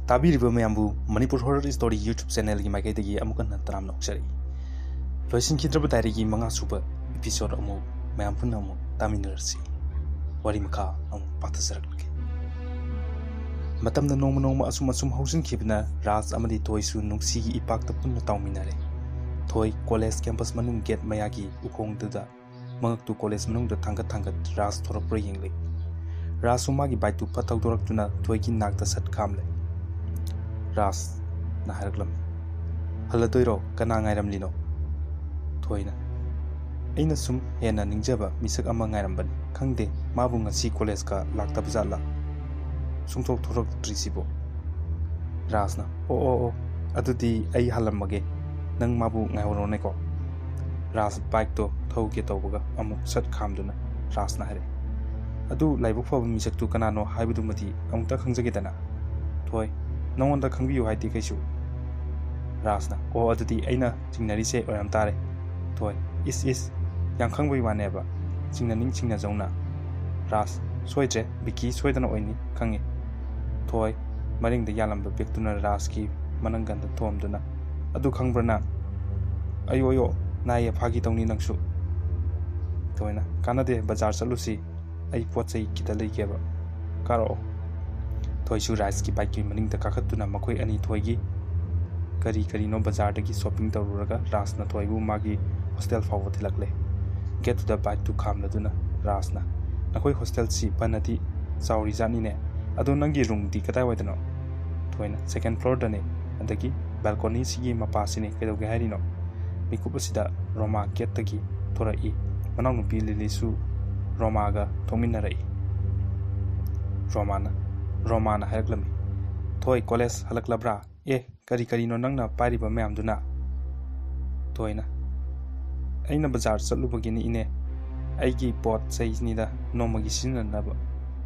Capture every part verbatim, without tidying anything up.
ꯇꯥꯕꯤꯔꯤꯕ ꯃꯌꯥꯝꯕꯨ Manipur horror story YouTube ꯆꯦꯅꯦꯜꯒꯤ ꯃꯥꯏꯀꯩꯗꯒꯤ ꯑꯃꯨꯛ ꯍꯟꯅ ꯇꯔꯥꯝꯅ ꯑꯣꯛꯆꯔꯤ꯫ ꯂꯣꯏꯁꯤꯟꯈꯤꯗ꯭ꯔꯕ ꯗꯥꯏꯔꯤꯒꯤ ꯃꯉꯥ ꯁꯨꯕ ꯏꯄꯤꯁꯣꯗ ꯑꯃꯨꯛ ꯃꯌꯥꯝ ꯄꯨꯟꯅ ꯑꯃꯨꯛ ꯇꯥꯃꯤꯟꯅꯔꯁꯤ꯫ ꯋꯥꯔꯤ ꯃꯈꯥ ꯑꯃꯨꯛ ꯄꯥꯊꯖꯔꯛꯂꯒꯦ꯫ ꯃꯇꯝꯅ ꯅꯣꯡꯃ ꯅꯣꯡꯃ ꯑꯁꯨꯝ ꯑꯁꯨꯝ ꯍꯧꯖꯤꯟꯈꯤꯕꯅ ꯔꯥꯖ ꯑꯃꯗꯤ ꯊꯣꯏꯁꯨ ꯅꯨꯡꯁꯤꯒꯤ ꯏꯄꯥꯛꯇ ꯄꯨꯟꯅ ꯇꯥꯎꯃꯤꯟꯅꯔꯦ꯫ ꯊꯣꯏ ꯀꯣꯂꯦꯖ ꯀꯦꯝꯄꯁ ꯃꯅꯨꯡ ꯒꯦꯠ ꯃꯌꯥꯒꯤ ꯎꯈꯣꯡꯗꯨꯗ ꯃꯉꯛꯇꯨ ꯀꯣꯂꯦꯖ ꯃꯅꯨꯡꯗ ꯊꯥꯡꯒꯠ ꯊꯥꯡꯒꯠ ꯔꯥꯖ ꯊꯣꯔꯛꯄ꯭ꯔꯥ ꯌꯦꯡꯂꯤ꯫ ꯔꯥꯖꯁꯨ ꯃꯥꯒꯤ ꯕꯥꯏꯛꯇꯨ ꯐꯠ ꯊꯧꯗꯣꯔꯛꯇꯨꯅ ꯊꯣꯏꯒꯤ ꯅꯥꯛꯇ ꯁꯠ ꯈꯥꯝꯂꯦ꯫ ꯔꯥꯖꯅ ꯍꯥꯏꯔꯛꯂꯝꯃꯤ, "ꯍꯜꯂꯗꯣꯏꯔꯣ? ꯀꯅꯥ ꯉꯥꯏꯔꯝꯂꯤꯅꯣ?" ꯊꯣꯏꯅ, "ꯑꯩꯅ ꯁꯨꯝ ꯍꯦꯟꯅ ꯅꯤꯡꯖꯕ ꯃꯤꯁꯛ ꯑꯃ ꯉꯥꯏꯔꯝꯕꯅꯤ꯫ ꯈꯪꯗꯦ ꯃꯥꯕꯨ ꯉꯁꯤ ꯀꯣꯂꯦꯖꯀ ꯂꯥꯛꯇꯕ ꯖꯥꯠꯂꯥ? ꯁꯨꯡꯊꯣꯛ ꯊꯣꯔꯛꯇ꯭ꯔꯤꯁꯤꯕꯣ?" ꯔꯥꯖꯅ, "ꯑꯣ ꯑꯣ ꯑꯣ, ꯑꯗꯨꯗꯤ ꯑꯩ ꯍꯜꯂꯝꯃꯒꯦ, ꯅꯪ ꯃꯥꯕꯨ ꯉꯥꯏꯍꯧꯔꯣꯅꯦꯀꯣ꯫" ꯔꯥꯖ ꯕꯥꯏꯛꯇꯣ ꯊꯧꯒꯦ ꯇꯧꯕꯒ ꯑꯃꯨꯛ ꯁꯠ ꯈꯥꯝꯗꯨꯅ ꯔꯥꯖꯅ ꯍꯥꯏꯔꯛꯑꯦ, "ꯑꯗꯨ ꯂꯥꯏꯕꯛ ꯐꯕ ꯃꯤꯁꯛꯇꯨ ꯀꯅꯥꯅꯣ ꯍꯥꯏꯕꯗꯨꯃꯗꯤ ꯑꯃꯨꯛꯇ ꯈꯪꯖꯒꯦꯗꯅ?" ꯊꯣꯏ, "ꯅꯉꯣꯟꯗ ꯈꯪꯕꯤꯌꯨ ꯍꯥꯏꯗꯤ ꯀꯩꯁꯨ?" ꯔꯥꯖꯅ, "ꯑꯣ, ꯑꯗꯨꯗꯤ ꯑꯩꯅ ꯆꯤꯡꯅꯔꯤꯁꯦ ꯑꯣꯏꯔꯝ ꯇꯥꯔꯦ꯫" ꯊꯣꯏ, "ꯏꯁ ꯏꯁ, ꯌꯥꯝ ꯈꯪꯕꯩ ꯋꯥꯅꯦꯕ, ꯆꯤꯡꯅꯅꯤꯡ ꯆꯤꯡꯅꯖꯧꯅ꯫" ꯔꯥꯖ, "ꯁꯣꯏꯗ꯭ꯔꯦ, ꯕꯤꯀꯤ ꯁꯣꯏꯗꯅ ꯑꯣꯏꯅꯤ, ꯈꯪꯉꯤ꯫" ꯊꯣꯏ, ꯃꯔꯤꯡꯗ ꯌꯥꯜꯂꯝꯕ ꯕꯦꯛꯇꯨꯅ ꯔꯥꯖꯀꯤ ꯃꯅꯪꯒꯟꯗ ꯊꯣꯝꯗꯨꯅ, "ꯑꯗꯨ ꯈꯪꯕ꯭ꯔꯥ ꯅꯪ?" "ꯑꯌꯣ ꯑꯌꯣ, ꯅꯥꯏꯌꯦ, ꯐꯥꯒꯤ ꯇꯧꯅꯤ ꯅꯪꯁꯨ꯫" ꯊꯣꯏꯅ, "ꯀꯥꯟꯅꯗꯦ, ꯕꯖꯥꯔ ꯆꯠꯂꯨꯁꯤ, ꯑꯩ ꯄꯣꯠ ꯆꯩ ꯈꯤꯇ ꯂꯩꯒꯦꯕ, ꯀꯥꯔꯛꯑꯣ꯫" ꯊꯣꯏꯁꯨ ꯔꯥꯖꯀꯤ ꯕꯥꯏꯛꯀꯤ ꯃꯅꯤꯡꯗ ꯀꯥꯈꯠꯇꯨꯅ ꯃꯈꯣꯏ ꯑꯅꯤ ꯊꯣꯏꯒꯤ ꯀꯔꯤ ꯀꯔꯤꯅꯣ ꯕꯖꯥꯔꯗꯒꯤ ꯁꯣꯞꯄꯤꯡ ꯇꯧꯔꯨꯔꯒ ꯔꯥꯖꯅ ꯊꯣꯏꯕꯨ ꯃꯥꯒꯤ ꯍꯣꯁꯇꯦꯜ ꯐꯥꯎꯕ ꯊꯤꯜꯂꯛꯂꯦ꯫ ꯒꯦꯠꯇꯨꯗ ꯕꯥꯏꯛꯇꯨ ꯈꯥꯝꯂꯗꯨꯅ ꯔꯥꯖꯅ, "ꯅꯈꯣꯏ ꯍꯣꯁꯇꯦꯜꯁꯤ ꯐꯅꯗꯤ ꯆꯥꯎꯔꯤꯖꯥꯠꯅꯤꯅꯦ꯫ ꯑꯗꯣ ꯅꯪꯒꯤ ꯔꯨꯝꯗꯤ ꯀꯗꯥꯏꯋꯥꯏꯗꯅꯣ?" ꯊꯣꯏꯅ, "ꯁꯦꯀꯦꯟ ꯐ꯭ꯂꯣꯔꯗꯅꯦ꯫ ꯑꯗꯒꯤ ꯕꯦꯜꯀꯣꯅꯤꯁꯤꯒꯤ ꯃꯄꯥꯁꯤꯅꯦ, ꯀꯩꯗꯧꯒꯦ ꯍꯥꯏꯔꯤꯅꯣ?" ꯃꯤꯀꯨꯞ ꯑꯁꯤꯗ ꯔꯣꯃꯥ ꯒꯦꯠꯇꯒꯤ ꯊꯣꯔꯛꯏ꯫ ꯃꯅꯥꯎꯅꯨꯄꯤ ꯂꯤꯂꯤꯁꯨ ꯔꯣꯃꯥꯒ ꯊꯣꯛꯃꯤꯟꯅꯔꯛꯏ꯫ ꯔꯣꯃꯥꯅ, ꯔꯣꯃꯥꯅ ꯍꯥꯏꯔꯛꯂꯝꯃꯤ, "ꯊꯣꯏ, ꯀꯣꯂꯦꯖ ꯍꯜꯂꯛꯂꯕ꯭ꯔꯥ? ꯑꯦ, ꯀꯔꯤ ꯀꯔꯤꯅꯣ ꯅꯪꯅ ꯄꯥꯏꯔꯤꯕ ꯃꯌꯥꯝꯗꯨꯅ?" ꯊꯣꯏꯅ, "ꯑꯩꯅ ꯕꯖꯥꯔ ꯆꯠꯂꯨꯕꯒꯤꯅꯤ ꯏꯅꯦ, ꯑꯩꯒꯤ ꯄꯣꯠ ꯆꯩꯅꯤꯗ, ꯅꯣꯡꯃꯒꯤ ꯁꯤꯖꯤꯟꯅꯅꯕ꯫"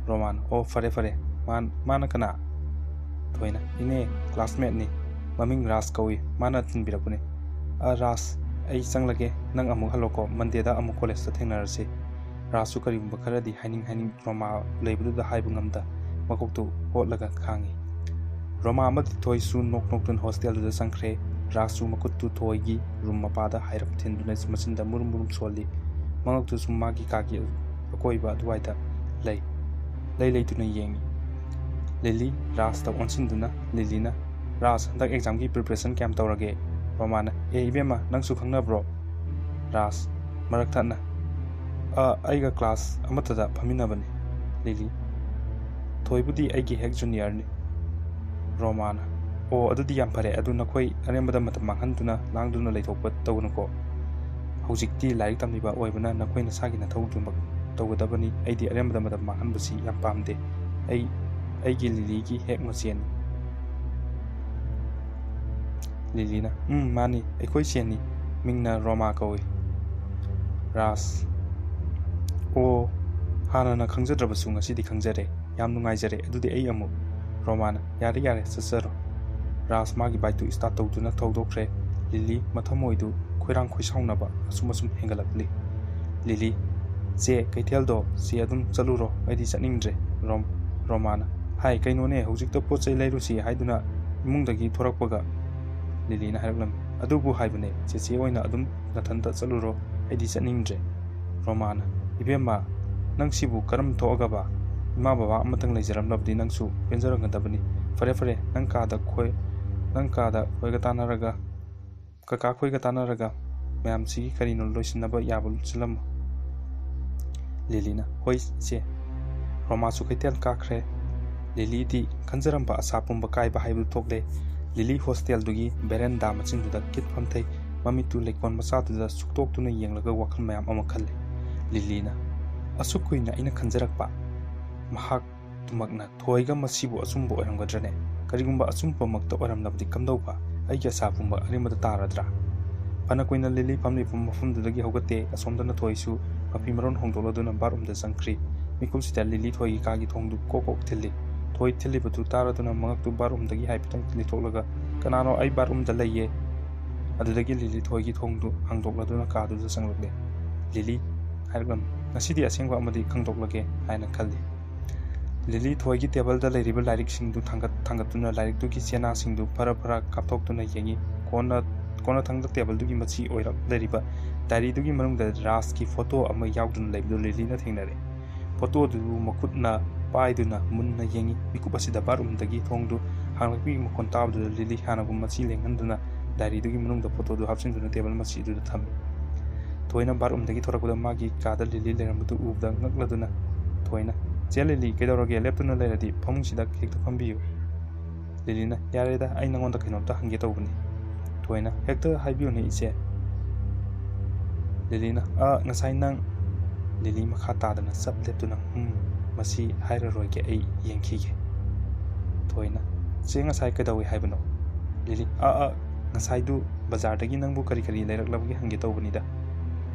ꯔꯣꯃꯥꯟ, "ꯑꯣ, ꯐꯔꯦ ꯐꯔꯦ, ꯃꯥ-, ꯃꯥꯅ ꯀꯅꯥ?" ꯊꯣꯏꯅ, "ꯏꯅꯦ, ꯀ꯭ꯂꯥꯁꯃꯦꯠꯅꯤ, ꯃꯃꯤꯡ ꯔꯥꯖ ꯀꯧꯏ, ꯃꯥꯅ ꯊꯤꯟꯕꯤꯔꯛꯄꯅꯤ꯫" "ꯑ, ꯔꯥꯖ, ꯑꯩ ꯆꯪꯂꯒꯦ, ꯅꯪ ꯑꯃꯨꯛ ꯍꯜꯂꯣꯀꯣ, ꯃꯟꯗꯦꯗ ꯑꯃꯨꯛ ꯀꯣꯂꯦꯖꯇ ꯊꯦꯡꯅꯔꯁꯤ꯫" ꯔꯥꯖꯁꯨ ꯀꯔꯤꯒꯨꯝꯕ ꯈꯔꯗꯤ ꯍꯥꯏꯅꯤꯡ ꯍꯥꯏꯅꯤꯡ ꯔꯣꯃꯥ ꯂꯩꯕꯗꯨꯗ ꯍꯥꯏꯕ ꯉꯝꯗ ꯃꯀꯣꯛꯇꯨ ꯍꯣꯠꯂꯒ ꯈꯥꯡꯉꯤ꯫ ꯔꯣꯃꯥ ꯑꯃꯗꯤ ꯊꯣꯏꯁꯨ ꯅꯣꯛ ꯅꯣꯛꯇꯨꯅ ꯍꯣꯁꯇꯦꯜꯗꯨꯗ ꯆꯪꯈ꯭ꯔꯦ꯫ ꯔꯥꯖꯁꯨ ꯃꯈꯨꯠꯇꯨ ꯊꯣꯏꯒꯤ ꯔꯨꯝ ꯃꯄꯥꯗ ꯍꯥꯏꯔꯞ ꯊꯤꯟꯗꯨꯅ ꯃꯆꯤꯟꯗ ꯃꯨꯔꯨꯝ ꯃꯨꯔꯨꯝ ꯁꯣꯜꯂꯤ꯫ ꯃꯉꯛꯇꯨꯁꯨ ꯃꯥꯒꯤ ꯀꯥꯒꯤ ꯑꯀꯣꯏꯕ ꯑꯗꯨꯋꯥꯏꯗ ꯂꯩ ꯂꯩ ꯂꯩꯗꯨꯅ ꯌꯦꯡꯏ꯫ ꯂꯤꯂꯤ ꯔꯥꯖꯇ ꯑꯣꯟꯁꯤꯟꯗꯨꯅ ꯂꯤꯂꯤꯅ, "ꯔꯥꯖ, ꯍꯟꯗꯛ ꯑꯦꯛꯖꯥꯝꯒꯤ ꯄ꯭ꯔꯤꯄꯦꯔꯦꯁꯟ ꯀꯌꯥꯝ ꯇꯧꯔꯒꯦ?" ꯔꯣꯃꯥꯅ, "ꯑꯦ ꯏꯕꯦꯝꯃ, ꯅꯪꯁꯨ ꯈꯪꯅꯕ꯭ꯔꯣ?" ꯔꯥꯖ ꯃꯔꯛ ꯊꯠꯅ, "ꯑ, ꯑꯩꯒ ꯀ꯭ꯂꯥꯁ ꯑꯃꯠꯇꯗ ꯐꯝꯃꯤꯟꯅꯕꯅꯤ꯫" ꯂꯤꯂꯤ, "ꯊꯣꯏꯕꯨꯗꯤ ꯑꯩꯒꯤ ꯍꯦꯛ ꯖꯨꯅꯤꯌꯔꯅꯤ꯫" ꯔꯣꯃꯥꯅ, "ꯑꯣ, ꯑꯗꯨꯗꯤ ꯌꯥꯝ ꯐꯔꯦ꯫ ꯑꯗꯨ ꯅꯈꯣꯏ ꯑꯔꯦꯝꯕꯗ ꯃꯇꯝ ꯃꯥꯡꯍꯟꯗꯨꯅ ꯂꯥꯡꯗꯨꯅ ꯂꯩꯊꯣꯛꯄ ꯇꯧꯒꯅꯨꯀꯣ꯫ ꯍꯧꯖꯤꯛꯇꯤ ꯂꯥꯏꯔꯤꯛ ꯇꯝꯂꯤꯕ ꯑꯣꯏꯕꯅ ꯅꯈꯣꯏ ꯅꯁꯥꯒꯤ ꯅꯊꯧꯗꯨꯃꯛ ꯇꯧꯒꯗꯕꯅꯤ꯫ ꯑꯩꯗꯤ ꯑꯔꯦꯝꯕꯗ ꯃꯇꯝ ꯃꯥꯡꯍꯟꯕꯁꯤ ꯌꯥꯝ ꯄꯥꯝꯗꯦ꯫ ꯑꯩ ꯑꯩꯒꯤ ꯂꯤꯂꯤꯒꯤ ꯍꯦꯛ ꯃꯆꯦꯅꯤ꯫" ꯂꯤꯂꯤꯅ, "ꯎꯝ, ꯃꯥꯅꯤ, ꯑꯩꯈꯣꯏ ꯆꯦꯅꯤ꯫ ꯃꯤꯡꯅ ꯔꯣꯃꯥ ꯀꯧꯏ꯫" ꯔꯥꯖ, "ꯑꯣ, ꯍꯥꯟꯅꯅ ꯈꯪꯖꯗ꯭ꯔꯕꯁꯨ ꯉꯁꯤꯗꯤ ꯈꯪꯖꯔꯦ꯫ ꯌꯥꯝ ꯅꯨꯡꯉꯥꯏꯖꯔꯦ꯫ ꯑꯗꯨꯗꯤ ꯑꯩ ꯑꯃꯨꯛ꯫" ꯔꯣꯃꯥꯅ, "ꯌꯥꯔꯦ, ꯌꯥꯔꯦ, ꯆꯠꯆꯔꯣ꯫" ꯔꯥꯖ ꯃꯥꯒꯤ ꯕꯥꯏꯛꯇꯨ ꯁ꯭ꯇꯥꯔꯠ ꯇꯧꯗꯨꯅ ꯊꯧꯗꯣꯛꯈ꯭ꯔꯦ꯫ ꯂꯤꯂꯤ ꯃꯊꯃꯣꯏꯗꯨ ꯈꯣꯏꯔꯥꯡ ꯈꯣꯏꯁꯥꯎꯅꯕ ꯑꯁꯨꯝ ꯑꯁꯨꯝ ꯍꯦꯟꯒꯠꯂꯛꯂꯤ꯫ ꯂꯤꯂꯤ, "ꯆꯦ, ꯀꯩꯊꯦꯜꯗꯣ ꯆꯦ ꯑꯗꯨꯝ ꯆꯠꯂꯨꯔꯣ, ꯑꯩꯗꯤ ꯆꯠꯅꯤꯡꯗ꯭ꯔꯦ꯫" ꯔꯣꯝ-, ꯔꯣꯃꯥꯅ, "ꯍꯥꯏ, ꯀꯩꯅꯣꯅꯦ, ꯍꯧꯖꯤꯛꯇ ꯄꯣꯠ ꯆꯩ ꯂꯩꯔꯨꯁꯤ ꯍꯥꯏꯗꯨꯅ ꯏꯃꯨꯡꯗꯒꯤ ꯊꯣꯔꯛꯄꯒ꯫" ꯂꯤꯂꯤꯅ ꯍꯥꯏꯔꯛꯂꯝꯃꯤ, "ꯑꯗꯨꯕꯨ ꯍꯥꯏꯕꯅꯦ, ꯆꯦꯆꯦ ꯑꯣꯏꯅ ꯑꯗꯨꯝ ꯅꯊꯟꯇ ꯆꯠꯂꯨꯔꯣ, ꯑꯩꯗꯤ ꯆꯠꯅꯤꯡꯗ꯭ꯔꯦ꯫" ꯔꯣꯃꯥꯅ, "ꯏꯕꯦꯝꯃ, ꯅꯪꯁꯤꯕꯨ ꯀꯔꯝ ꯊꯣꯛꯑꯒꯕ? ꯏꯃꯥ ꯕꯕꯥ ꯑꯃꯇꯪ ꯂꯩꯖꯔꯝꯂꯕꯗꯤ ꯅꯪꯁꯨ ꯄꯦꯟꯖꯔꯝꯒꯗꯕꯅꯤ꯫ ꯐꯔꯦ, ꯐꯔꯦ, ꯅꯪ ꯀꯥꯗ ꯈꯣꯏ-, ꯅꯪ ꯀꯥꯗ ꯈꯣꯏꯒ ꯇꯥꯟꯅꯔꯒ, ꯀꯀꯥ ꯈꯣꯏꯒ ꯇꯥꯟꯅꯔꯒ ꯃꯌꯥꯝꯁꯤꯒꯤ ꯀꯔꯤꯅꯣ ꯂꯣꯏꯁꯤꯟꯅꯕ ꯌꯥꯕ ꯁꯤꯜꯂꯝꯃꯨ꯫" ꯂꯤꯂꯤꯅ, "ꯍꯣꯏ, ꯏꯆꯦ꯫" ꯔꯣꯃꯥꯁꯨ ꯀꯩꯊꯦꯜ ꯀꯥꯈ꯭ꯔꯦ꯫ ꯂꯤꯂꯤꯗꯤ ꯈꯟꯖꯔꯝꯕ ꯑꯁꯥ ꯄꯨꯝꯕ ꯀꯥꯏꯕ ꯍꯥꯏꯕꯗꯨ ꯊꯣꯛꯂꯦ꯫ ꯂꯤꯂꯤ ꯍꯣꯁꯇꯦꯜꯗꯨꯒꯤ ꯕꯦꯔꯦꯟꯗꯥ ꯃꯆꯤꯟꯗꯨꯗ ꯀꯤꯠ ꯐꯝꯊꯩ꯫ ꯃꯃꯤꯠꯇꯨ ꯂꯩꯀꯣꯜ ꯃꯆꯥꯗꯨꯗ ꯁꯨꯛꯇꯣꯛꯇꯨꯅ ꯌꯦꯡꯂꯒ ꯋꯥꯈꯜ ꯃꯌꯥꯝ ꯑꯃ ꯈꯜꯂꯤ꯫ ꯂꯤꯂꯤꯅ, "ꯑꯁꯨꯛ ꯀꯨꯏꯅ ꯑꯩꯅ ꯈꯟꯖꯔꯛꯄ, ꯃꯍꯥꯛ ꯑꯗꯨꯃꯛꯅ ꯊꯣꯏꯒ ꯃꯁꯤꯕꯨ ꯑꯆꯨꯝꯕ ꯑꯣꯏꯔꯝꯒꯗ꯭ꯔꯅꯦ? ꯀꯔꯤꯒꯨꯝꯕ ꯑꯆꯨꯝꯕꯃꯛꯇ ꯑꯣꯏꯔꯝꯂꯕꯗꯤ ꯀꯝꯗꯧꯕ? ꯑꯩꯒꯤ ꯑꯁꯥ ꯄꯨꯝꯕ ꯑꯔꯦꯝꯕꯗ ꯇꯥꯔꯗ꯭ꯔꯥ?" ꯐꯅ ꯀꯨꯏꯅ ꯂꯤꯂꯤ ꯐꯝꯂꯤꯕ ꯃꯐꯝꯗꯨꯗꯒꯤ ꯍꯧꯒꯠꯇꯦ꯫ ꯑꯁꯣꯝꯗꯅ ꯊꯣꯏꯁꯨ ꯃꯐꯤ ꯃꯔꯣꯟ ꯍꯣꯡꯗꯣꯛꯂꯗꯨꯅ ꯕꯥꯠꯔꯨꯝꯗ ꯆꯪꯈ꯭ꯔꯤ꯫ ꯃꯤꯀꯨꯞꯁꯤꯗ ꯂꯤꯂꯤ ꯊꯣꯏꯒꯤ ꯀꯥꯒꯤ ꯊꯣꯡꯗꯨ ꯀꯣꯛ ꯀꯣꯛ ꯊꯤꯜꯂꯤ꯫ ꯊꯣꯏ ꯊꯤꯜꯂꯤꯕꯗꯨ ꯇꯥꯔꯗꯨꯅ ꯃꯉꯛꯇꯨ ꯕꯥꯠꯔꯨꯝꯗꯒꯤ ꯍꯥꯏꯐꯦꯠꯇꯪ ꯂꯤꯊꯣꯛꯂꯒ, "ꯀꯅꯥꯅꯣ? ꯑꯩ ꯕꯥꯠꯔꯨꯝꯗ ꯂꯩꯌꯦ꯫" ꯑꯗꯨꯗꯒꯤ ꯂꯤꯂꯤ ꯊꯣꯏꯒꯤ ꯊꯣꯡꯗꯨ ꯍꯥꯡꯗꯣꯛꯂꯗꯨꯅ ꯀꯥꯗꯨꯗ ꯆꯪꯂꯛꯂꯦ꯫ ꯂꯤꯂꯤ ꯍꯥꯏꯔꯛꯂꯝꯃꯤ, "ꯉꯁꯤꯗꯤ ꯑꯁꯦꯡꯕ ꯑꯃꯗꯤ ꯈꯪꯗꯣꯛꯂꯒꯦ ꯍꯥꯏꯅ ꯈꯜꯂꯤ꯫" ꯂꯤꯂꯤ ꯊꯣꯏꯒꯤ ꯇꯦꯕꯜꯗ ꯂꯩꯔꯤꯕ ꯂꯥꯏꯔꯤꯛꯁꯤꯡꯗꯨ ꯊꯥꯡꯒꯠ ꯊꯥꯡꯒꯠꯇꯨꯅ ꯂꯥꯏꯔꯤꯛꯇꯨꯒꯤ ꯆꯦꯅꯥꯁꯤꯡꯗꯨ ꯐꯔ ꯐꯔ ꯀꯥꯞꯊꯣꯛꯇꯨꯅ ꯌꯦꯡꯏ꯫ ꯀꯣꯟꯅ ꯀꯣꯟꯅꯊꯪꯗ ꯇꯦꯕꯜꯗꯨꯒꯤ ꯃꯆꯤ ꯑꯣꯏꯔꯞ ꯂꯩꯔꯤꯕ ꯗꯥꯏꯔꯤꯗꯨꯒꯤ ꯃꯅꯨꯡꯗ ꯔꯥꯖꯀꯤ ꯐꯣꯇꯣ ꯑꯃ ꯌꯥꯎꯗꯨꯅ ꯂꯩꯕꯗꯨ ꯂꯤꯂꯤꯅ ꯊꯦꯡꯅꯔꯦ꯫ ꯐꯣꯇꯣꯗꯨ ꯃꯈꯨꯠꯅ ꯄꯥꯏꯗꯨꯅ ꯃꯨꯟꯅ ꯌꯦꯡꯏ꯫ ꯃꯤꯀꯨꯞ ꯑꯁꯤꯗ ꯕꯥꯠꯔꯨꯝꯗꯒꯤ ꯊꯣꯡꯗꯨ ꯍꯥꯡꯂꯛꯄꯒꯤ ꯃꯈꯣꯟ ꯇꯥꯕꯗꯨꯗ ꯂꯤꯂꯤ ꯍꯥꯟꯅꯒꯨꯝ ꯃꯆꯤ ꯂꯦꯡꯍꯟꯗꯨꯅ ꯗꯥꯏꯔꯤꯗꯨꯒꯤ ꯃꯅꯨꯡꯗ ꯐꯣꯇꯣꯗꯨ ꯍꯥꯞꯆꯤꯟꯗꯨꯅ ꯇꯦꯕꯜ ꯃꯆꯤꯗꯨꯗ ꯊꯝꯃꯤ꯫ ꯊꯣꯏꯅ ꯕꯥꯠꯔꯨꯝꯗꯒꯤ ꯊꯣꯔꯛꯄꯗ ꯃꯥꯒꯤ ꯀꯥꯗ ꯂꯤꯂꯤ ꯂꯩꯔꯝꯕꯗꯨ ꯎꯕꯗ ꯉꯛꯂꯗꯨꯅ ꯊꯣꯏꯅ, "ꯆꯦ ꯂꯤꯂꯤ, ꯀꯩꯗꯧꯔꯒꯦ? ꯂꯦꯞꯇꯨꯅ ꯂꯩꯔꯗꯤ ꯐꯃꯨꯡꯁꯤꯗ ꯍꯦꯛꯇ ꯐꯝꯕꯤꯌꯨ꯫" ꯂꯤꯂꯤꯅ, "ꯌꯥꯔꯦꯗ, ꯑꯩ ꯅꯉꯣꯟꯗ ꯀꯩꯅꯣꯝꯇ ꯍꯪꯒꯦ ꯇꯧꯕꯅꯤ꯫" ꯊꯣꯏꯅ, "ꯍꯦꯛꯇ ꯍꯥꯏꯕꯤꯌꯨꯅꯦ ꯏꯆꯦ꯫" ꯂꯤꯂꯤꯅ, "ꯑ, ꯉꯁꯥꯏ ꯅꯪ..." ꯂꯤꯂꯤ ꯃꯈꯥ ꯇꯥꯗꯅ ꯆꯞ ꯂꯦꯞꯇꯨꯅ, "ꯎꯝ, ꯃꯁꯤ ꯍꯥꯏꯔꯔꯣꯏꯒꯦ, ꯑꯩ ꯌꯦꯡꯈꯤꯒꯦ꯫" ꯊꯣꯏꯅ, "ꯆꯦ, ꯉꯁꯥꯏ ꯀꯩꯗꯧꯏ ꯍꯥꯏꯕꯅꯣ?" ꯂꯤꯂꯤ, "ꯑ, ꯑ, ꯉꯁꯥꯏꯗꯨ ꯕꯖꯥꯔꯗꯒꯤ ꯅꯪꯕꯨ ꯀꯔꯤ ꯀꯔꯤ ꯂꯩꯔꯛꯂꯕꯒꯦ ꯍꯪꯒꯦ ꯇꯧꯕꯅꯤꯗ꯫"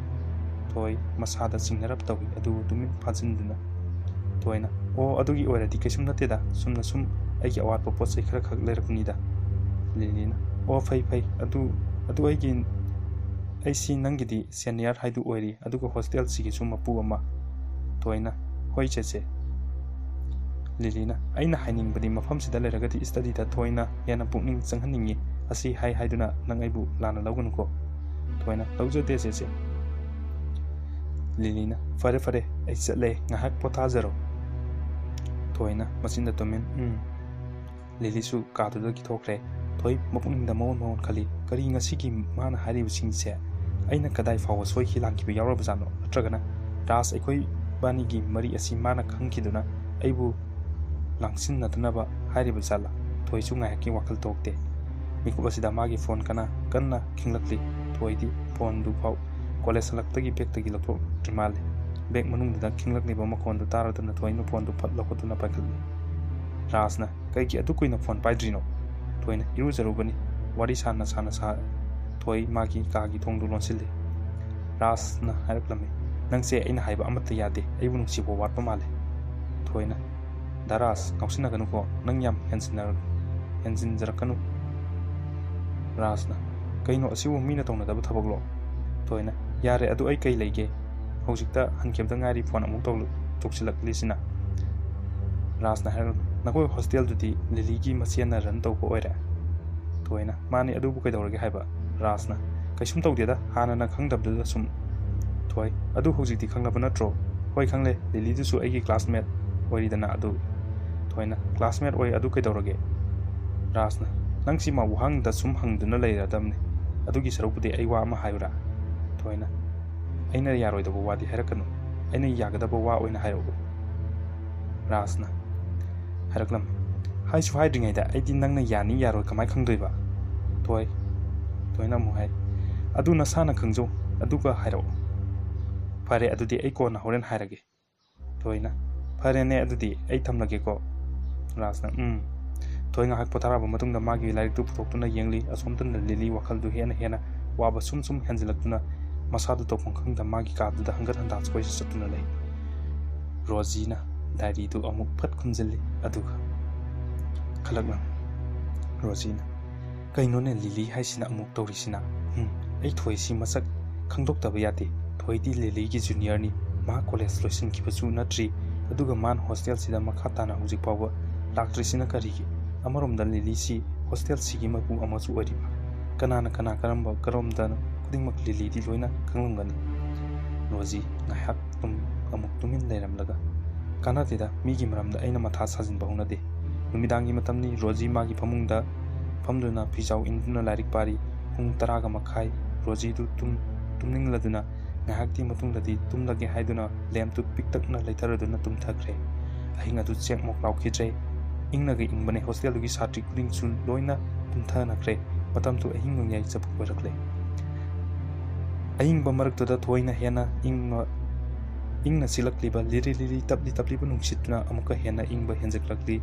ꯊꯣꯏ ꯃꯁꯥꯗ ꯆꯤꯡꯅꯔꯞ ꯇꯧꯏ, ꯑꯗꯨꯕꯨ ꯇꯨꯃꯤꯟ ꯐꯥꯖꯤꯟꯗꯨꯅ ꯊꯣꯏꯅ, "ꯑꯣ, ꯑꯗꯨꯒꯤ ꯑꯣꯏꯔꯗꯤ ꯀꯩꯁꯨꯝ ꯅꯠꯇꯦꯗ, ꯁꯨꯝꯅ ꯁꯨꯝ ꯑꯩꯒꯤ ꯑꯋꯥꯠꯄ ꯄꯣꯠ ꯆꯩ ꯈꯔ ꯈꯛ ꯂꯩꯔꯛꯄꯅꯤꯗ꯫" ꯂꯤꯂꯤꯅ, "ꯑꯣ, ꯐꯩ, ꯐꯩ, ꯑꯗꯨ, ꯑꯗꯨ ꯑꯩꯒꯤ, ꯑꯩꯁꯤ ꯅꯪꯒꯤꯗꯤ ꯁꯦꯅꯤꯌꯔ ꯍꯥꯏꯗꯨ ꯑꯣꯏꯔꯤ, ꯑꯗꯨꯒ ꯍꯣꯁꯇꯦꯜꯁꯤꯒꯤꯁꯨ ꯃꯄꯨ ꯑꯃ꯫" ꯊꯣꯏꯅ, "ꯍꯣꯏ ꯆꯦꯆꯦ꯫" ꯂꯤꯂꯤꯅ, "ꯑꯩꯅ ꯍꯥꯏꯅꯤꯡꯕꯗꯤ ꯃꯐꯝꯁꯤꯗ ꯂꯩꯔꯒꯗꯤ ꯁ꯭ꯇꯗꯤꯗ ꯊꯣꯏꯅ ꯍꯦꯟꯅ ꯄꯨꯛꯅꯤꯡ ꯆꯪꯍꯟꯅꯤꯡꯉꯤ, ꯑꯁꯤ ꯍꯥꯏ ꯍꯥꯏꯗꯨꯅ ꯅꯪ ꯑꯩꯕꯨ ꯂꯥꯟꯅ ꯂꯧꯒꯅꯨꯀꯣ꯫" ꯊꯣꯏꯅ, "ꯂꯧꯖꯗꯦ ꯆꯦꯆꯦ꯫" ꯂꯤꯂꯤꯅ, "ꯐꯔꯦ ꯐꯔꯦ, ꯑꯩ ꯆꯠꯂꯦ, ꯉꯥꯏꯍꯥꯛ ꯄꯣꯊꯥꯖꯔꯣ꯫" ꯊꯣꯏꯅ ꯃꯆꯤꯟꯗ ꯇꯨꯃꯤꯟ, "ꯎꯝ꯫" ꯂꯤꯂꯤꯁꯨ ꯀꯥꯗꯨꯗꯒꯤ ꯊꯣꯛꯈ꯭ꯔꯦ꯫ ꯊꯣꯏ ꯃꯄꯨꯛꯅꯤꯡꯗ ꯃꯑꯣꯟ ꯃꯑꯣꯟ ꯈꯜꯂꯤ, "ꯀꯔꯤ ꯉꯁꯤꯒꯤ ꯃꯥꯅ ꯍꯥꯏꯔꯤꯕꯁꯤꯡꯁꯦ? ꯑꯩꯅ ꯀꯗꯥꯏ ꯐꯥꯎꯕ ꯁꯣꯏꯈꯤ ꯂꯥꯟꯈꯤꯕ ꯌꯥꯎꯔꯕꯖꯥꯠꯅꯣ? ꯅꯠꯇ꯭ꯔꯒꯅ ꯔꯥꯖ ꯑꯩꯈꯣꯏꯕꯥꯅꯤꯒꯤ ꯃꯔꯤ ꯑꯁꯤ ꯃꯥꯅ ꯈꯪꯈꯤꯗꯨꯅ ꯑꯩꯕꯨ ꯂꯥꯡꯁꯤꯟꯅꯗꯅꯕ ꯍꯥꯏꯔꯤꯕ ꯖꯥꯠꯂꯥ?" ꯊꯣꯏꯁꯨ ꯉꯥꯏꯍꯥꯛꯀꯤ ꯋꯥꯈꯜ ꯊꯣꯛꯇꯦ꯫ ꯃꯤꯀꯨꯞ ꯑꯁꯤꯗ ꯃꯥꯒꯤ ꯐꯣꯟ ꯀꯅꯥ ꯀꯟꯅ ꯈꯤꯡꯂꯛꯂꯤ꯫ ꯊꯣꯏꯗꯤ ꯐꯣꯟꯗꯨ ꯐꯥꯎ ꯀꯣꯂꯦꯖ ꯍꯜꯂꯛꯇꯒꯤ ꯕꯦꯛꯇꯒꯤ ꯂꯧꯊꯣꯛꯇ꯭ꯔꯤ ꯃꯥꯜꯂꯦ꯫ ꯕꯦꯛ ꯃꯅꯨꯡꯗꯨꯗ ꯈꯤꯡꯂꯛꯂꯤꯕ ꯃꯈꯣꯟꯗꯨ ꯇꯥꯔꯗꯨꯅ ꯊꯣꯏꯅ ꯐꯣꯟꯗꯨ ꯐꯠ ꯂꯧꯈꯠꯇꯨꯅ ꯄꯥꯏꯈꯠꯂꯤ꯫ ꯔꯥꯖꯅ, "ꯀꯩꯒꯤ ꯑꯗꯨ ꯀꯨꯏꯅ ꯐꯣꯟ ꯄꯥꯏꯗ꯭ꯔꯤꯅꯣ?" ꯊꯣꯏꯅ, "ꯏꯔꯨꯖꯔꯨꯕꯅꯤ꯫" ꯋꯥꯔꯤ ꯁꯥꯟꯅ ꯁꯥꯟꯅ ꯁꯥ-, ꯊꯣꯏ ꯃꯥꯒꯤ ꯀꯥꯒꯤ ꯊꯣꯡꯗꯨ ꯂꯣꯟꯁꯤꯜꯂꯤ꯫ ꯔꯥꯖꯅ ꯍꯥꯏꯔꯛꯂꯝꯃꯤ, "ꯅꯪꯁꯦ ꯑꯩꯅ ꯍꯥꯏꯕ ꯑꯃꯠꯇ ꯌꯥꯗꯦ, ꯑꯩꯕꯨ ꯅꯨꯡꯁꯤꯕ ꯋꯥꯠꯄ ꯃꯥꯜꯂꯦ꯫" ꯊꯣꯏꯅ, "ꯗꯥ ꯔꯥꯖ, ꯉꯥꯎꯁꯤꯟꯅꯒꯅꯨꯀꯣ, ꯅꯪ ꯌꯥꯝ ꯍꯦꯟꯖꯤꯟꯅꯔ-, ꯍꯦꯟꯖꯤꯟꯖꯔꯛꯀꯅꯨ꯫" ꯔꯥꯖꯅ, "ꯀꯩꯅꯣ, ꯑꯁꯤꯕꯨ ꯃꯤꯅ ꯇꯧꯅꯗꯕ ꯊꯕꯛꯂꯣ?" ꯊꯣꯏꯅ, "ꯌꯥꯔꯦ, ꯑꯗꯨ ꯑꯩ ꯀꯩ ꯂꯩꯒꯦ? ꯍꯧꯖꯤꯛꯇ ꯍꯟꯈꯤꯕꯗ ꯉꯥꯏꯔꯤ, ꯐꯣꯟ ꯑꯃꯨꯛ ꯇꯧ-, ꯇꯧꯁꯤꯜꯂꯛꯂꯤꯁꯤꯅ?" ꯔꯥꯖꯅ ꯍꯥꯏꯔꯛꯂꯝꯃꯤ, "ꯅꯈꯣꯏ ꯍꯣꯁꯇꯦꯜꯗꯨꯗꯤ ꯂꯤꯂꯤꯒꯤ ꯃꯆꯦꯅ ꯔꯟ ꯇꯧꯕ ꯑꯣꯏꯔꯦ?" ꯊꯣꯏꯅ, "ꯃꯥꯅꯤ, ꯑꯗꯨꯕꯨ ꯀꯩꯗꯧꯔꯒꯦ ꯍꯥꯏꯕ?" ꯔꯥꯖꯅ, "ꯀꯩꯁꯨꯝ ꯇꯧꯗꯦꯗ, ꯍꯥꯟꯅꯅ ꯈꯪꯗꯕꯗꯨꯗ ꯁꯨꯝ꯫" ꯊꯣꯏ, "ꯑꯗꯨ ꯍꯧꯖꯤꯛꯇꯤ ꯈꯪꯂꯕ ꯅꯠꯇ꯭ꯔꯣ?" "ꯍꯣꯏ, ꯈꯪꯂꯦ, ꯂꯤꯂꯤꯗꯨꯁꯨ ꯑꯩꯒꯤ ꯀ꯭ꯂꯥꯁꯃꯦꯠ ꯑꯣꯏꯔꯤꯗꯅ ꯑꯗꯨ꯫" ꯊꯣꯏꯅ, "ꯀ꯭ꯂꯥꯁꯃꯦꯠ ꯑꯣꯏ, ꯑꯗꯨ ꯀꯩꯗꯧꯔꯒꯦ?" ꯔꯥꯖꯅ, "ꯅꯪ ꯁꯤꯃ ꯋꯥꯍꯪꯗ ꯁꯨꯝ ꯍꯪꯗꯨꯅ ꯂꯩꯔꯗꯕꯅꯤ꯫ ꯑꯗꯨꯒꯤ ꯁꯔꯨꯛꯄꯨꯗꯤ ꯑꯩ ꯋꯥ ꯑꯃ ꯍꯥꯏꯌꯨꯔꯥ?" ꯊꯣꯏꯅ, "ꯑꯩꯅ ꯌꯥꯔꯣꯏꯗꯕ ꯋꯥꯗꯤ ꯍꯥꯏꯔꯛꯀꯅꯨ, ꯑꯩꯅ ꯌꯥꯒꯗꯕ ꯋꯥ ꯑꯣꯏꯅ ꯍꯥꯏꯔꯛꯎ꯫" ꯔꯥꯖꯅ ꯍꯥꯏꯔꯛꯂꯝꯃꯤ, "ꯍꯥꯏꯁꯨ ꯍꯥꯏꯗ꯭ꯔꯤꯉꯩꯗ ꯑꯩꯗꯤ ꯅꯪꯅ ꯌꯥꯅꯤ ꯌꯥꯔꯣꯏ ꯀꯃꯥꯏ ꯈꯪꯗꯣꯏꯕ?" ꯊꯣꯏ, ꯊꯣꯏꯅ ꯑꯃꯨꯛ ꯍꯥꯏ, "ꯑꯗꯨ ꯅꯁꯥꯅ ꯈꯪꯖꯧ, ꯑꯗꯨꯒ ꯍꯥꯏꯔꯛꯑꯣ꯫" "ꯐꯔꯦ, ꯑꯗꯨꯗꯤ ꯑꯩ ꯀꯣꯟꯅ ꯍꯣꯔꯦꯟ ꯍꯥꯏꯔꯒꯦ꯫" ꯊꯣꯏꯅ, "ꯐꯔꯦꯅꯦ, ꯑꯗꯨꯗꯤ ꯑꯩ ꯊꯝꯂꯒꯦꯀꯣ꯫" ꯔꯥꯖꯅ, "ꯎꯝ꯫" ꯊꯣꯏ ꯉꯥꯏꯍꯥꯛ ꯄꯣꯊꯥꯔꯕ ꯃꯇꯨꯡꯗ ꯃꯥꯒꯤ ꯂꯥꯏꯔꯤꯛꯇꯨ ꯄꯨꯊꯣꯛꯇꯨꯅ ꯌꯦꯡꯂꯤ꯫ ꯑꯁꯣꯝꯗꯅ ꯂꯤꯂꯤ ꯋꯥꯈꯜꯗꯨ ꯍꯦꯟꯅ ꯍꯦꯟꯅ ꯋꯥꯕ ꯁꯨꯝ ꯁꯨꯝ ꯍꯦꯟꯖꯤꯜꯂꯛꯇꯨꯅ ꯃꯁꯥꯗꯨ ꯇꯧꯐꯝ ꯈꯪꯗ ꯃꯥꯒꯤ ꯀꯥꯗꯨꯗ ꯍꯪꯒꯠ ꯍꯟꯗꯥ ꯀꯣꯏꯆꯠ ꯆꯠꯇꯨꯅ ꯂꯩ꯫ ꯔꯣꯖꯤꯅ ꯗꯥꯏꯔꯤꯗꯨ ꯑꯃꯨꯛ ꯐꯠ ꯈꯨꯝꯖꯤꯜꯂꯤ, ꯑꯗꯨꯒ ꯈꯜꯂꯛꯂꯝꯃꯤ꯫ ꯔꯣꯖꯤꯅ, "ꯀꯩꯅꯣꯅꯦ ꯂꯤꯂꯤ ꯍꯥꯏꯁꯤꯅ ꯑꯃꯨꯛ ꯇꯧꯔꯤꯁꯤꯅ? ꯎꯝ, ꯑꯩ ꯊꯣꯏꯁꯤ ꯃꯁꯛ ꯈꯪꯗꯣꯛꯇꯕ ꯌꯥꯗꯦ꯫ ꯊꯣꯏꯗꯤ ꯂꯤꯂꯤꯒꯤ ꯖꯨꯅꯤꯌꯔꯅꯤ꯫ ꯃꯥ ꯀꯣꯂꯦꯖ ꯂꯣꯏꯁꯤꯟꯈꯤꯕꯁꯨ ꯅꯠꯇ꯭ꯔꯤ꯫ ꯑꯗꯨꯒ ꯃꯥꯅ ꯍꯣꯁꯇꯦꯜꯁꯤꯗ ꯃꯈꯥ ꯇꯥꯅ ꯍꯧꯖꯤꯛ ꯐꯥꯎꯕ ꯂꯥꯛꯇ꯭ꯔꯤꯁꯤꯅ ꯀꯔꯤꯒꯤ? ꯑꯃꯔꯣꯝꯗ ꯂꯤꯂꯤꯁꯤ ꯍꯣꯁꯇꯦꯜꯁꯤꯒꯤ ꯃꯄꯨ ꯑꯃꯁꯨ ꯑꯣꯏꯔꯤꯕ꯫ ꯀꯅꯥꯅ ꯀꯅꯥ ꯀꯔꯝꯕ ꯀꯔꯣꯝꯗꯅꯣ ꯈꯨꯗꯤꯡꯃꯛ ꯂꯤꯂꯤꯗꯤ ꯂꯣꯏꯅ ꯈꯪꯂꯝꯒꯅꯤ꯫" ꯔꯣꯖꯤ ꯉꯥꯏꯍꯥꯛ ꯇꯨꯝ-, ꯑꯃꯨꯛ ꯇꯨꯃꯤꯟ ꯂꯩꯔꯝꯂꯒ, "ꯀꯥꯟꯅꯗꯦꯗ, ꯃꯤꯒꯤ ꯃꯔꯝꯗ ꯑꯩꯅ ꯃꯊꯥ ꯁꯥꯖꯤꯟꯕ ꯍꯧꯅꯗꯦ꯫" ꯅꯨꯃꯤꯗꯥꯡꯒꯤ ꯃꯇꯝꯅꯤ꯫ ꯔꯣꯖꯤ ꯃꯥꯒꯤ ꯐꯃꯨꯡꯗ ꯐꯝꯗꯨꯅ ꯐꯤꯖꯥꯎ ꯏꯟꯗꯨꯅ ꯂꯥꯏꯔꯤꯛ ꯄꯥꯔꯤ꯫ ꯄꯨꯡ ꯇꯔꯥꯒ ꯃꯈꯥꯏ꯫ ꯔꯣꯖꯤꯗꯨ ꯇꯨꯝ-, ꯇꯨꯝꯅꯤꯡꯂꯗꯨꯅ ꯉꯥꯏꯍꯥꯛꯀꯤ ꯃꯇꯨꯡꯗꯗꯤ ꯇꯨꯝꯂꯒꯦ ꯍꯥꯏꯗꯨꯅ ꯂꯦꯝꯞꯇꯨ ꯄꯤꯛꯇꯛꯅ ꯂꯩꯊꯔꯗꯨꯅ ꯇꯨꯝꯊꯈ꯭ꯔꯦ꯫ ꯑꯍꯤꯡ ꯑꯗꯨ ꯆꯦꯛꯃꯣꯛ ꯂꯥꯎꯈꯤꯗ꯭ꯔꯦ꯫ ꯏꯪꯅꯒ ꯏꯪꯕꯅꯦ꯫ ꯍꯣꯁꯇꯦꯜꯗꯨꯒꯤ ꯁꯥꯇ꯭ꯔꯤ ꯈꯨꯗꯤꯡꯁꯨ ꯂꯣꯏꯅ ꯇꯨꯝꯊꯅꯈ꯭ꯔꯦ꯫ ꯃꯇꯝꯗꯨ ꯑꯍꯤꯡ ꯅꯣꯡꯌꯥꯏ ꯆꯄꯨꯛ ꯑꯣꯏꯔꯛꯂꯦ꯫ ꯑꯏꯪꯕ ꯃꯔꯛꯇꯨꯗ ꯊꯣꯏꯅ ꯍꯦꯟꯅ ꯏꯪꯅ, ꯏꯪꯅ ꯁꯤꯠꯂꯛꯂꯤꯕ ꯂꯤꯔꯤ ꯂꯤꯔꯤ ꯇꯞꯂꯤ ꯇꯞꯂꯤꯕ ꯅꯨꯡꯁꯤꯠꯇꯨꯅ ꯑꯃꯨꯛꯀ ꯍꯦꯟꯅ ꯏꯪꯕ ꯍꯦꯟꯖꯤꯜꯂꯛꯂꯤ꯫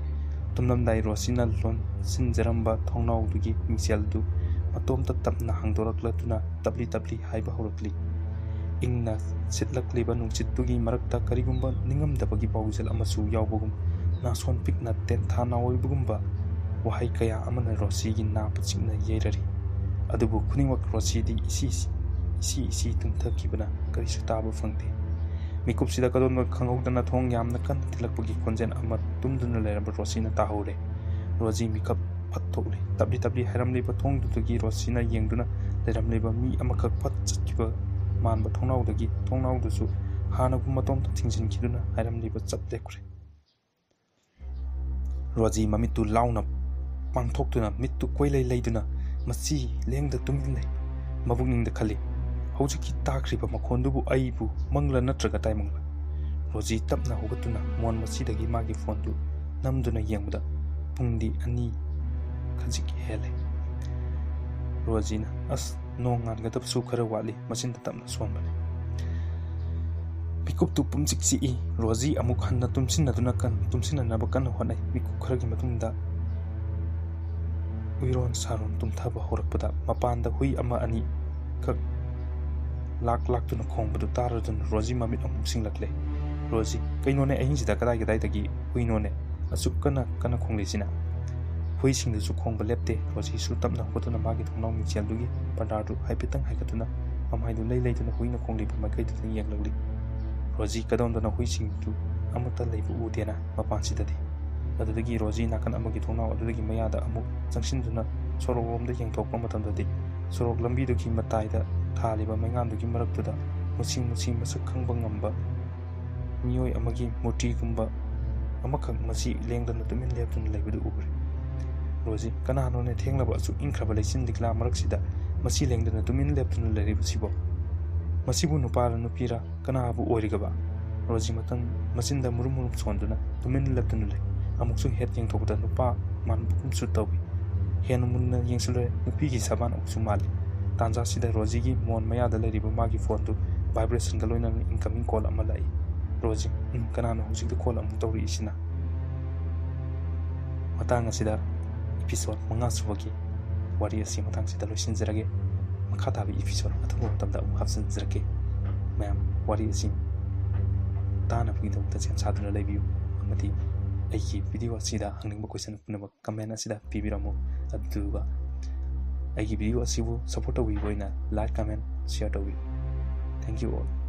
ꯇꯨꯝꯂꯝꯗꯥꯏ ꯔꯣꯁꯤꯅ ꯂꯣꯟꯁꯤꯟꯖꯔꯝꯕ ꯊꯣꯡꯅꯥꯎꯗꯨꯒꯤ ꯃꯤꯡꯁꯦꯜꯗꯨ ꯃꯇꯣꯝꯇ ꯇꯞꯅ ꯍꯥꯡꯗꯣꯔꯛꯂꯗꯨꯅ ꯇꯞꯂꯤ ꯇꯞꯂꯤ ꯍꯥꯏꯕ ꯍꯧꯔꯛꯂꯤ꯫ ꯏꯪꯅ ꯁꯤꯠꯂꯛꯂꯤꯕ ꯅꯨꯡꯁꯤꯠꯇꯨꯒꯤ ꯃꯔꯛꯇ ꯀꯔꯤꯒꯨꯝꯕ ꯅꯤꯡꯉꯝꯗꯕꯒꯤ ꯄꯥꯎꯖꯦꯜ ꯑꯃꯁꯨ ꯌꯥꯎꯕꯒꯨꯝ, ꯅꯥꯁꯣꯟ ꯄꯤꯛꯅ ꯇꯦꯟꯊꯥ ꯅꯥꯑꯣꯏꯕꯒꯨꯝꯕ ꯋꯥꯍꯩ ꯀꯌꯥ ꯑꯃꯅ ꯔꯣꯁꯤꯒꯤ ꯅꯥ ꯄꯨꯆꯤꯛꯅ ꯌꯩꯔꯔꯤ꯫ ꯑꯗꯨꯕꯨ ꯈꯨꯗꯤꯡꯃꯛ ꯔꯣꯁꯤꯗꯤ ꯏꯁꯤ, ꯏꯁꯤ, ꯏꯁꯤ ꯇꯨꯝꯊꯈꯤꯕꯅ ꯀꯔꯤꯁꯨ ꯇꯥꯕ ꯐꯪꯗꯦ꯫ ꯃꯤꯀꯨꯞꯁꯤꯗ ꯀꯗꯣꯟꯕ ꯈꯪꯍꯧꯗꯅ ꯊꯣꯡ ꯌꯥꯝꯅ ꯀꯟꯅ ꯊꯤꯜꯂꯛꯄꯒꯤ ꯈꯣꯟꯖꯦꯜ ꯑꯃ ꯇꯨꯝꯗꯨꯅ ꯂꯩꯔꯝꯕ ꯔꯣꯖꯤꯅ ꯇꯥꯍꯧꯔꯦ꯫ ꯔꯣꯖꯤ ꯃꯤꯀꯞ ꯐꯠ ꯊꯣꯛꯂꯦ꯫ ꯇꯞꯂꯤ ꯇꯞꯂꯤ ꯍꯥꯏꯔꯝꯂꯤꯕ ꯊꯣꯡꯗꯨꯗꯒꯤ ꯔꯣꯖꯤꯅ ꯌꯦꯡꯗꯨꯅ ꯂꯩꯔꯝꯂꯤꯕ ꯃꯤ ꯑꯃꯈꯛ ꯐꯠ ꯆꯠꯈꯤꯕ ꯃꯥꯟꯕ ꯊꯣꯡꯅꯥꯎꯗꯒꯤ, ꯊꯣꯡꯅꯥꯎꯗꯨꯁꯨ ꯍꯥꯟꯅꯒꯨꯝ ꯃꯇꯣꯝꯇ ꯊꯤꯡꯖꯤꯟꯈꯤꯗꯨꯅ ꯍꯥꯏꯔꯝꯂꯤꯕ ꯆꯞ ꯂꯦꯞꯈ꯭ꯔꯦ꯫ ꯔꯣꯖꯤ ꯃꯃꯤꯠꯇꯨ ꯂꯥꯎꯅ ꯄꯥꯡꯊꯣꯛꯇꯨꯅ, ꯃꯤꯠꯇꯨ ꯀꯣꯏꯂꯩ ꯂꯩꯗꯨꯅ ꯃꯆꯤ ꯂꯦꯡꯗ ꯇꯨꯃꯤꯟ ꯂꯩ꯫ ꯃꯕꯨꯛꯅꯤꯡꯗ ꯈꯜꯂꯤ, "ꯍꯧꯖꯤꯛꯀꯤ ꯇꯥꯈ꯭ꯔꯤꯕ ꯃꯈꯣꯟꯗꯨꯕꯨ ꯑꯩꯕꯨ ꯃꯪꯂ ꯅꯠꯇ꯭ꯔꯒ ꯇꯥꯏꯕꯪꯂ?" ꯔꯣꯖꯤ ꯇꯞꯅ ꯍꯧꯒꯠꯇꯨꯅ ꯃꯣꯟ ꯃꯆꯤꯗꯒꯤ ꯃꯥꯒꯤ ꯐꯣꯟꯗꯨ ꯅꯝꯗꯨꯅ ꯌꯦꯡꯕꯗ ꯄꯨꯡꯗꯤ ꯑꯅꯤ ꯈꯖꯤꯛ ꯍꯦꯜꯂꯦ꯫ ꯔꯣꯖꯤꯅ, "ꯑꯁ, ꯅꯣꯡ ꯉꯥꯟꯒꯗꯕꯁꯨ ꯈꯔ ꯋꯥꯠꯂꯤ," ꯃꯆꯤꯟꯗ ꯇꯞꯅ ꯁꯣꯟꯕꯅꯤ꯫ ꯃꯤꯀꯨꯞꯇꯨ ꯄꯨꯝꯆꯤꯛ ꯆꯤꯛꯏ꯫ ꯔꯣꯖꯤ ꯑꯃꯨꯛ ꯍꯟꯅ ꯇꯨꯝꯁꯤꯟꯅꯗꯨꯅ ꯀꯟ-, ꯇꯨꯝꯁꯤꯟꯅꯅꯕ ꯀꯟꯅ ꯍꯣꯠꯅꯩ꯫ ꯃꯤꯀꯨꯞ ꯈꯔꯒꯤ ꯃꯇꯨꯡꯗ ꯎꯏꯔꯣꯟ ꯁꯥꯔꯣꯟ ꯇꯨꯝꯊꯕ ꯍꯧꯔꯛꯄꯗ ꯃꯄꯥꯟꯗ ꯍꯨꯏ ꯑꯃ ꯑꯅꯤꯈꯛ ꯂꯥꯛ ꯂꯥꯛꯇꯨꯅ ꯈꯣꯡꯕꯗꯨ ꯇꯥꯔꯗꯨꯅ ꯔꯣꯖꯤ ꯃꯃꯤꯠ ꯑꯃꯨꯛ ꯁꯤꯡꯂꯛꯂꯦ꯫ ꯔꯣꯖꯤ, "ꯀꯩꯅꯣꯅꯦ, ꯑꯍꯤꯡꯁꯤꯗ ꯀꯗꯥꯏ ꯀꯗꯥꯏꯗꯒꯤ ꯍꯨꯏꯅꯣꯅꯦ ꯑꯁꯨꯛ ꯀꯟꯅ ꯀꯟꯅ ꯈꯣꯡꯂꯤꯁꯤꯅ?" ꯍꯨꯏꯁꯤꯡꯗꯨꯁꯨ ꯈꯣꯡꯕ ꯂꯦꯞꯇꯦ꯫ ꯔꯣꯖꯤꯁꯨ ꯇꯞꯅ ꯍꯧꯒꯠꯇꯨꯅ ꯃꯥꯒꯤ ꯊꯣꯡꯅꯥꯎ ꯃꯤꯡꯁꯦꯜꯗꯨꯒꯤ ꯄꯔꯗꯥꯗꯨ ꯍꯥꯏꯐꯦꯠꯇꯪ ꯍꯥꯏꯒꯠꯇꯨꯅ ꯃꯃꯥꯏꯗꯨ ꯂꯩ ꯂꯩꯗꯨꯅ ꯍꯨꯏꯅ ꯈꯣꯡꯂꯤꯕ ꯃꯥꯏꯀꯩꯗꯨꯗ ꯌꯦꯡꯂꯛꯂꯤ꯫ ꯔꯣꯖꯤ ꯀꯗꯣꯝꯗꯅ ꯍꯨꯏꯁꯤꯡꯗꯨ ꯑꯃꯠꯇ ꯂꯩꯕ ꯎꯗꯦꯅ ꯃꯄꯥꯟꯁꯤꯗꯗꯤ꯫ ꯑꯗꯨꯗꯒꯤ ꯔꯣꯖꯤ ꯅꯥꯀꯟ ꯑꯃꯒꯤ ꯊꯣꯡꯅꯥꯎ ꯑꯗꯨꯗꯒꯤ ꯃꯌꯥꯗ ꯑꯃꯨꯛ ꯆꯪꯁꯤꯟꯗꯨꯅ ꯁꯣꯔꯣꯛꯂꯣꯝꯗ ꯌꯦꯡꯊꯣꯛꯄ ꯃꯇꯝꯗꯗꯤ ꯁꯣꯔꯣꯛ ꯂꯝꯕꯤꯗꯨꯒꯤ ꯃꯇꯥꯏꯗ ꯊꯥꯜꯂꯤꯕ ꯃꯩꯉꯥꯟꯗꯨꯒꯤ ꯃꯔꯛꯇꯨꯗ ꯃꯨꯁꯤ ꯃꯨꯁꯤ ꯃꯁꯛ ꯈꯪꯕ ꯉꯝꯕ ꯃꯤꯑꯣꯏ ꯑꯃꯒꯤ ꯃꯨꯔꯇꯤꯒꯨꯝꯕ ꯑꯃꯈꯛ ꯃꯁꯤ ꯂꯦꯡꯗꯅ ꯇꯨꯃꯤꯟ ꯂꯦꯞꯇꯨꯅ ꯂꯩꯕꯗꯨ ꯎꯔꯦ꯫ ꯔꯣꯖꯤ, "ꯀꯅꯥꯅꯣꯅꯦ ꯊꯦꯡꯂꯕ ꯑꯁꯨꯛ ꯏꯪꯈ꯭ꯔꯕ ꯂꯩꯆꯤꯟ ꯂꯤꯛꯂꯥ ꯃꯔꯛꯁꯤꯗ ꯃꯁꯤ ꯂꯦꯡꯗꯅ ꯇꯨꯃꯤꯟ ꯂꯦꯞꯇꯨꯅ ꯂꯩꯔꯤꯕꯁꯤꯕꯣ? ꯃꯁꯤꯕꯨ ꯅꯨꯄꯥꯔ ꯅꯨꯄꯤꯔ ꯀꯅꯥꯕꯨ ꯑꯣꯏꯔꯤꯒꯕ?" ꯔꯣꯖꯤ ꯃꯇꯪ ꯃꯆꯤꯟꯗ ꯃꯨꯔꯨꯝ ꯃꯨꯔꯨꯝ ꯁꯣꯟꯗꯨꯅ ꯇꯨꯃꯤꯟ ꯂꯦꯞꯇꯨꯅ ꯂꯩ꯫ ꯑꯃꯨꯛꯁꯨ ꯍꯦꯠ ꯌꯦꯡꯊꯣꯛꯄꯗ ꯅꯨꯄꯥ ꯃꯥꯟꯕꯒꯨꯝꯁꯨ ꯇꯧꯏ꯫ ꯍꯦꯟꯅ ꯃꯨꯟꯅ ꯌꯦꯡꯁꯤꯜꯂꯨꯔꯦ, ꯅꯨꯄꯤꯒꯤ ꯁꯕꯥꯟ ꯑꯃꯁꯨ ꯃꯥꯜꯂꯤ꯫ ꯇꯥꯟꯖꯥꯁꯤꯗ ꯔꯣꯖꯤꯒꯤ ꯃꯣꯟ ꯃꯌꯥꯗ ꯂꯩꯔꯤꯕ ꯃꯥꯒꯤ ꯐꯣꯟꯗꯨ vibrationꯒ ꯂꯣꯏꯅꯅ incoming call ꯑꯃ ꯂꯥꯛꯏ꯫ ꯔꯣꯖꯤ, "ꯎꯝ, ꯀꯅꯥꯅꯣ ꯍꯧꯖꯤꯛꯇ call ꯑꯃꯨꯛ ꯇꯧꯔꯛꯏꯁꯤꯅ?" ꯃꯇꯥꯡ ꯑꯁꯤꯗ episode ꯃꯉꯥ ꯁꯨꯕꯒꯤ ꯋꯥꯔꯤ ꯑꯁꯤ ꯃꯇꯥꯡꯁꯤꯗ ꯂꯣꯏꯁꯤꯟꯖꯔꯒꯦ꯫ ꯃꯈꯥ ꯇꯥꯕ episode ꯑꯊꯨꯕ ꯃꯇꯝꯗ ꯑꯃꯨꯛ ꯍꯥꯞꯆꯤꯟꯖꯔꯛꯀꯦ꯫ ꯃꯌꯥꯝ ꯋꯥꯔꯤ ꯑꯁꯤ ꯇꯥꯅꯕꯒꯤꯗꯃꯛꯇ ꯁꯦꯝ ꯁꯥꯗꯨꯅ ꯂꯩꯕꯤꯌꯨ, ꯑꯃꯗꯤ ꯑꯩꯒꯤ video ꯑꯁꯤꯗ ꯍꯪꯅꯤꯡꯕ question ꯄꯨꯝꯅꯃꯛ comment ꯑꯁꯤꯗ ꯄꯤꯕꯤꯔꯝꯃꯨ꯫ ꯑꯗꯨꯒ ꯑꯩꯒꯤ video ꯑꯁꯤꯕꯨ support ꯇꯧꯕꯤꯕ ꯑꯣꯏꯅ like, comment, share ꯇꯧꯕꯤꯌꯨ꯫ Thank you all.